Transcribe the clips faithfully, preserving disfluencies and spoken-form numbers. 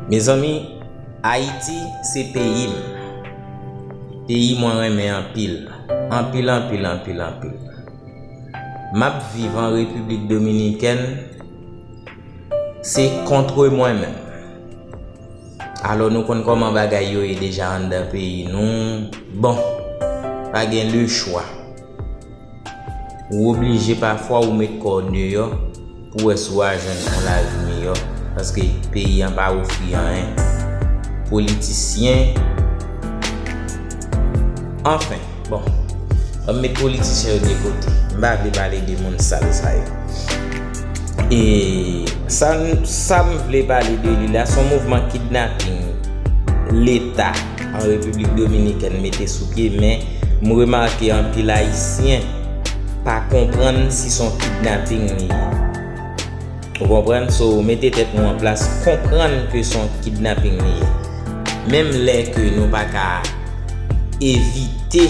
Mezanmi, Ayiti se peyi m. Peyi mwen renmen anpil. Anpil, anpil, anpil, anpil. M ap viv an Repiblik Dominikèn, se kont mwen menm. Alò, nou konn kòman bagay yo ye deja anndan peyi nou. Bon, pa gen lechwa. Ou oblije pafwa ou met kò w deyò pou w wè si w a jwenn yon lavi miyò, paske peyi an pa ofri anyen. Politisyen, anfen, bon, ann met politisyen yo de kote. M pa vle pale de moun sal sa yo. E sa, sa m vle pale de li la, se yon mouvman kidnaping Leta an Repiblik Dominikèn mete sou pye, men m remake anpil Ayisyen pa konprann si se yon kidnaping li ye. Ou konprann? So, mete tèt nou an plas, konprann ke se yon kidnaping li ye. Menm lè ke nou pa ka evite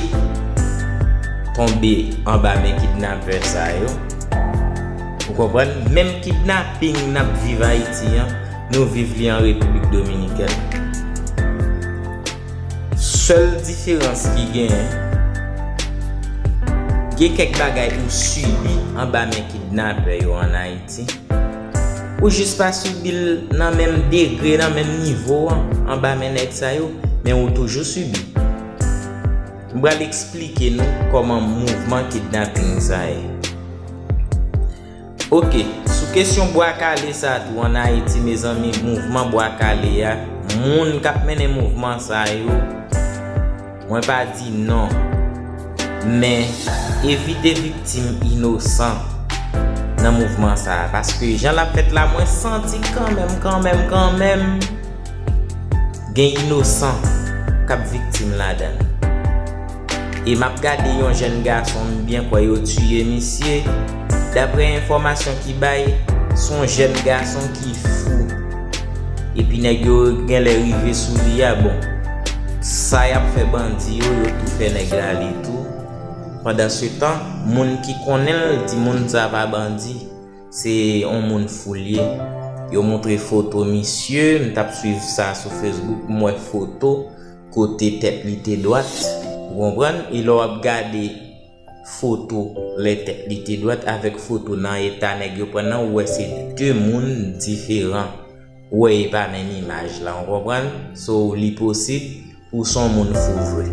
tonbe anba men kidnapè sa yo, ou konprann? Menm kidnaping n ap viv Ayiti an, nou viv li an Repiblik Dominikèn. Sèl diferans ki genyen, gen kèk bagay ou sibi anba men kidnapè yo an Ayiti. Ou jis pa sibi l nan menm degre, nan menm nivo an, anba men nèg sa yo, men ou toujou sibi. M pral eksplike nou kòman mouvman kidnaping sa ye. Oke, sou kesyon Bwa Kale sa tou an Ayiti, mezanmi, mouvman Bwa Kale a, moun k ap mennen mouvman sa yo, mwen pa di non, men evite viktim inosan nan mouvman sa a, paske jan l ap fèt la, mwen santi kanmenm, kanmenm, kanmenm, gen inosan k ap viktim ladan l. E m ap gade yon jèn gason, m byen kwè yo tiye misye. Daprè enfòmasyon ki bay, se yon jèn gason ki fou. Epi nèg yo genlè rive sou li a, bon. Sa y ap fè bandi yo, yo tou fè nèg la li tou. Pandansetan, moun ki konnen l di moun sa pa bandi, se yon moun fou l ye. Yo montre foto misye, m t ap swiv sa sou Facebook, m wè foto kote tèt li te dwat, ou konprann? E lè w ap gade foto lè tèt li te dwat avèk foto nan eta nèg yo pran nan, ou wè se de moun diferan. Ou wè e pa menm imaj la, ou konprann? So, li posib ou se yon moun fou vre.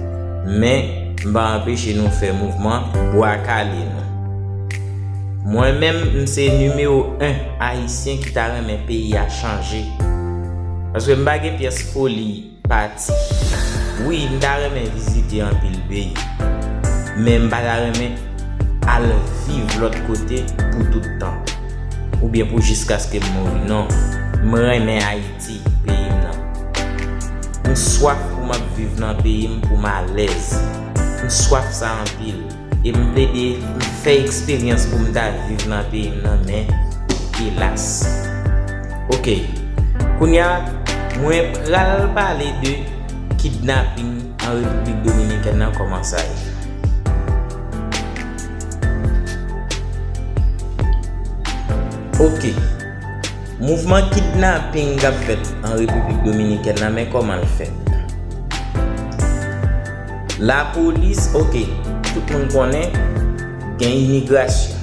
Men, m pa anpeche nou fè mouvman Bwa Kale nou. Mwen menm, m se nimewo en Ayisyen ki ta renmen peyi a chanje. Paske m pa gen pyès foli pati. Wi, m ta renmen vizite anpil peyi, men m pa ta renmen al viv lòt kote pou tout tan, oubyen pou jiskaske m mouri. Non, m renmen Ayiti, peyi m nan. M swaf pou m ap viv nan peyi m, pou m alèz. M swaf sa anpil. E m plede, m fè eksperyans pou m ta viv nan peyi m nan, men elas. Oke. Kounye a, mwen pral pale de kidnaping an Repiblik Dominikèn nan, kòman sa ye. Oke. Mouvman kidnaping k ap fèt an Repiblik Dominikèn nan, men kòman l fèt. Lapolis, oke, tout moun konnen gen imigrasyon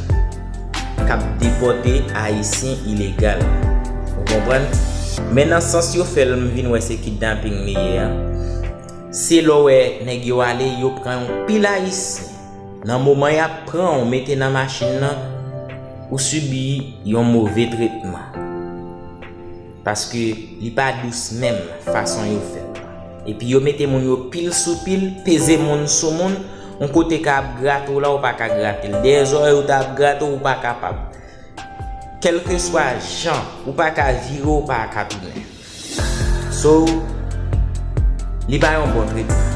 k ap depòte Ayisyen ilegal. Ou konprann? Men nan sans yo fè l, m vin wè se kidnaping li ye a. Se lè w wè nèg yo ale, yo pran yon pil Ayisyen. Nan moman y ap pran w mete nan machin nan, ou sibi yon move tretman. Paske li pa dous menm fason yo fè l. Epi yo mete moun yo pil sou pil, peze moun sou moun, yon kote ka ap grate w la, ou pa ka grate l. Dèyè zòrèy ou ta ap grate w, ou pa kapab. Kèlkeswa jan, ou pa ka vire, ou pa ka tounen. So, li pa yon bon tretman.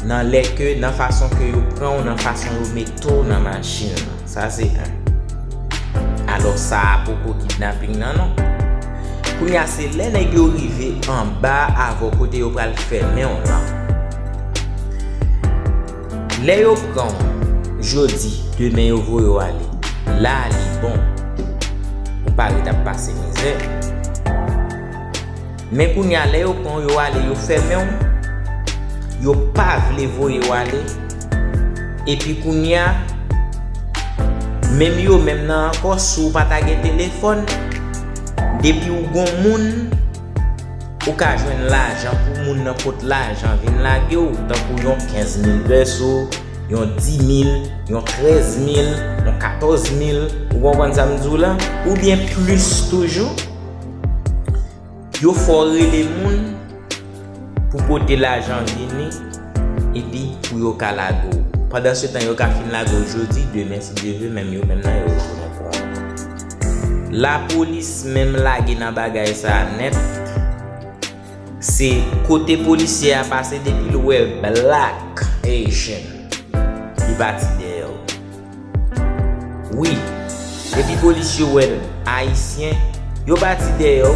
Nan lè ke, nan fason ke yo pran w, nan fason yo mete w nan machin nan. Sa se en. Alò, sa a poko kidnaping nan, non. Kounye a, se lè nèg yo rive anba avè w kote yo pral fèmen w lan. Lè yo pran w jodi, demen yo voye w ale. La, li bon. Ou pa ret ap pase mizè. Men kounye a, lè yo pran w, yo ale, yo fèmen w, yo pa vle voye w ale. Epi kounye a, menm yo menm nan ankò, si w pa ta gen telefòn, depi w gon moun, ou ka jwenn lajan pou moun nan pot lajan vin lage w, tankou yon kenz mil pèso, yon di mil, yon trèz mil, yon katòz mil, ou konprann sa m di w la? Oubyen plis toujou, yo fè w rele moun pou pote lajan vini, epi pou yo ka lage w. Pandansetan, yo ka fin lage w jodi, demen, si Dye vle, menm yo menm nan, yo retounen pran w. Lapolis menm lage nan bagay sa a nèt. Se kote polisye a pase, depi l wè Black Asian, li pati dèyè w. Wi, depi polis yo wè l Ayisyen, yo pati dèyè w,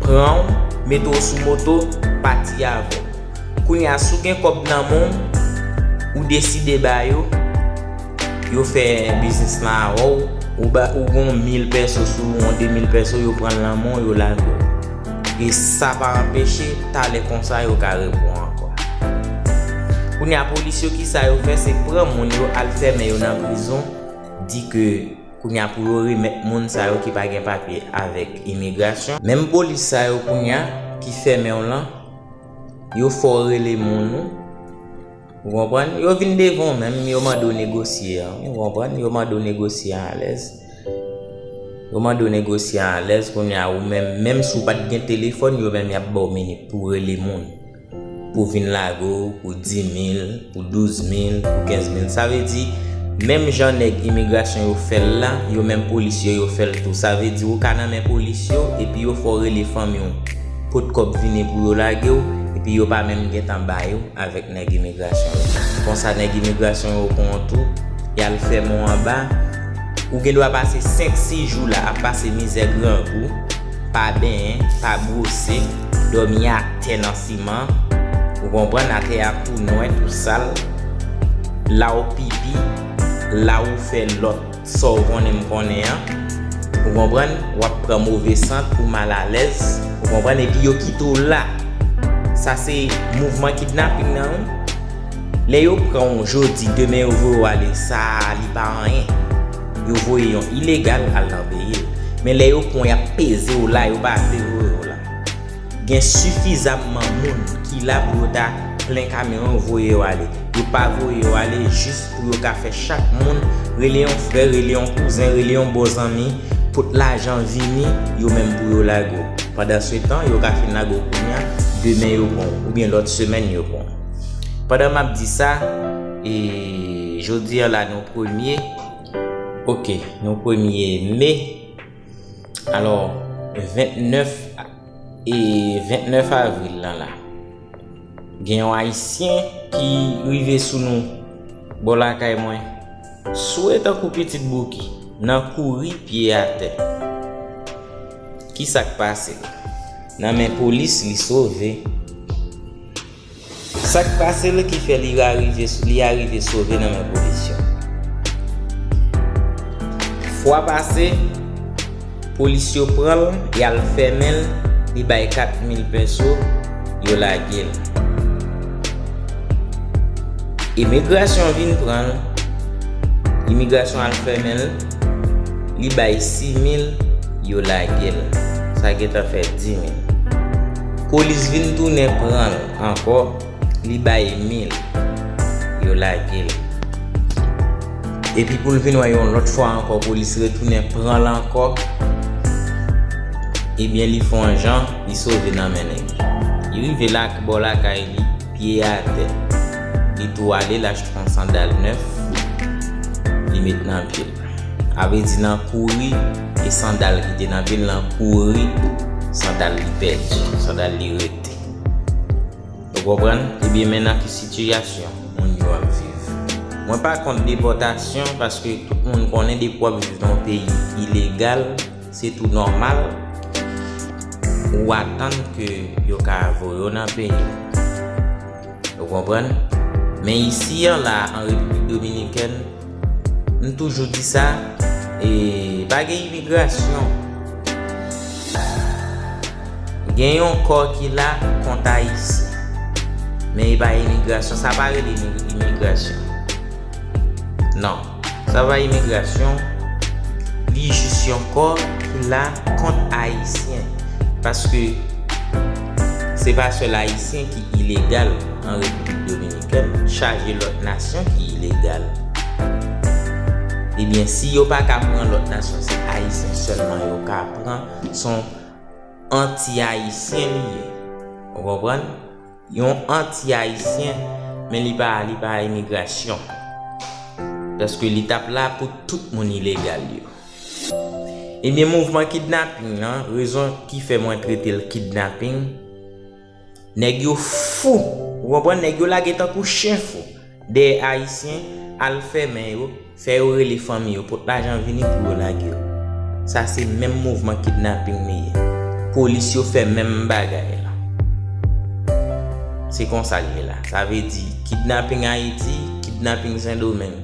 pran w, mete w sou moto, pati avè w. Kounye a, si w gen kòb nan men w, ou deside ba yo, yo fè biznis lan avè w, ou ba, ou gon mil pèso sou ou, yon de mil pèso, yo pran l nan men w, yo lage w. E sa pa anpeche, talè konsa, yo ka repran w ankò. Kounye a, polis yo, kisa yo fè? Se pran moun yo, al fèmen yo nan prizon, di ke kounye a, pou yo remèt moun sa yo ki pa gen papye avèk imigrasyon. Menm polis sa yo, kounye a, ki fèmen w lan, yo fè w rele moun ou. Ou konprann? Yo vin devan w menm, yo mande w negosye an. Ou konprann? Yo mande w negosye an alèz. Yo mande w negosye an alèz, kounye a ou menm, menm si w pa t gen telefòn, yo menm y ap ba w minit pou w rele moun. Pou vin lage w pou di mil, pou douz mil, pou kenz mil. Sa vle di, menm jan nèg imigrasyon yo fè l la, yo menm polis yo, yo fè l tou. Sa vle di, ou ka nan men polis yo, epi yo fè w rele fanmi w, pot kòb vini pou yo lage w, epi yo pa menm gentan ba yo avèk nèg imigrasyon yo. Konsa, nèg imigrasyon yo pran w tou, y al fèmen w anba. Ou gen dwa pase senk, sis jou la ap pase mizè, grangou, pa benyen, pa bwose, dòmi atè nan siman. Ou konprann, atè a tou nwè, tou sal. La w pipi, la w fè lòt sa w konnen m konnen an. Ou konprann? W ap pran move sant, ou malalèz. Ou konprann? Epi yo kite w la. Sa se mouvman kidnaping nan, wi. Lè yo pran w jodi, demen yo voye w ale, sa a, li pa anyen. Yo voye yon ilegal al nan peyi l. Men lè yo pran w, y ap peze w la, yo pa vle voye w la. Gen sifizamman moun ki la pou yo ta plen kamyon yo voye yo ale. Yo pa voye yo ale jis pou yo ka fè chak moun rele yon frè, rele yon kouzen, rele yon bon zanmi, pot lajan vini, yo menm pou yo lage w. Pandansetan, yo ka fin lage w kounye a, demen yo pran w, oubyen lòt semèn yo pran w. Pandan m ap di sa, e, jodi a la nou premye, oke, nou premye me, alò, vennèf e vennèf avril lan la, gen yon Ayisyen ki rive sou nou bò lakay mwen, swe tankou pitit bouki, nan kouri pye atè. Ki sa k pase l? Nan men polis, li sove. Sa k pase l ki fè li arive, li arive sove nan men polis yo? Fwa pase, polis yo pran l, y al fèmen l, li bay kat mil pèso, yo lage l. Imigrasyon vin pran l, imigrasyon al fèmen l, li bay sis mil, yo lage l. Sa gentan fè dis mil. Polis vin tounen pran l ankò, li bay mil, yo lage l. Epi pou l vin wè yon lòt fwa ankò, polis retounen pran l ankò. Ebyen, li fè yon jan, li sove nan men nèg yo. Li rive la, bò lakay li, pye atè. Li tou ale, l achte yon sandal nèf, li met nan pye l. A vle di, nan kouri, e sandal ki te nan pye l, nan kouri, sandal li pèdi, sandal li rete. Ou konprann? Ebyen, men nan ki sitiyasyon moun yo ap viv. Mwen pa kont depòtasyon, paske tout moun konnen depi w ap viv nan yon peyi ilegal, se tou nòmal ou atann ke yo ka voye w nan peyi w. Ou konprann? Men isi an la, an Repiblik Dominikèn, m toujou di sa, e pa gen imigrasyon. Gen yon kò ki la kont Ayisyen. Men e pa imigrasyon, sa pa rele imi- imigrasyon. Non, sa pa imigrasyon, li jis yon kò ki la kont Ayisyen. Paske se pa sèl Ayisyen ki ilegal an Repiblik Dominikèn, chaje lòt nasyon ki ilegal. Ebyen, si yo pa ka pran lòt nasyon, se Ayisyen sèlman yo ka pran, se yon anti-Ayisyen li ye. Ou konprann? Yon anti-Ayisyen, men li pa, li pa imigrasyon. Paske li t ap la pou tout moun ilegal yo. Ebyen, mouvman kidnaping nan, rezon ki fè mwen trete l kidnaping, nèg yo fou. Ou konprann? Nèg yo lage tankou chen fou dèyè Ayisyen, al fèmen yo, fè yo rele fanmi yo, pot lajan vini pou yo lage yo. Sa se menm mouvman kidnaping li ye. Polis yo fè menm bagay la. Se konsa l ye la. Sa vle di, kidnaping Ayiti, kidnaping Sendomeng.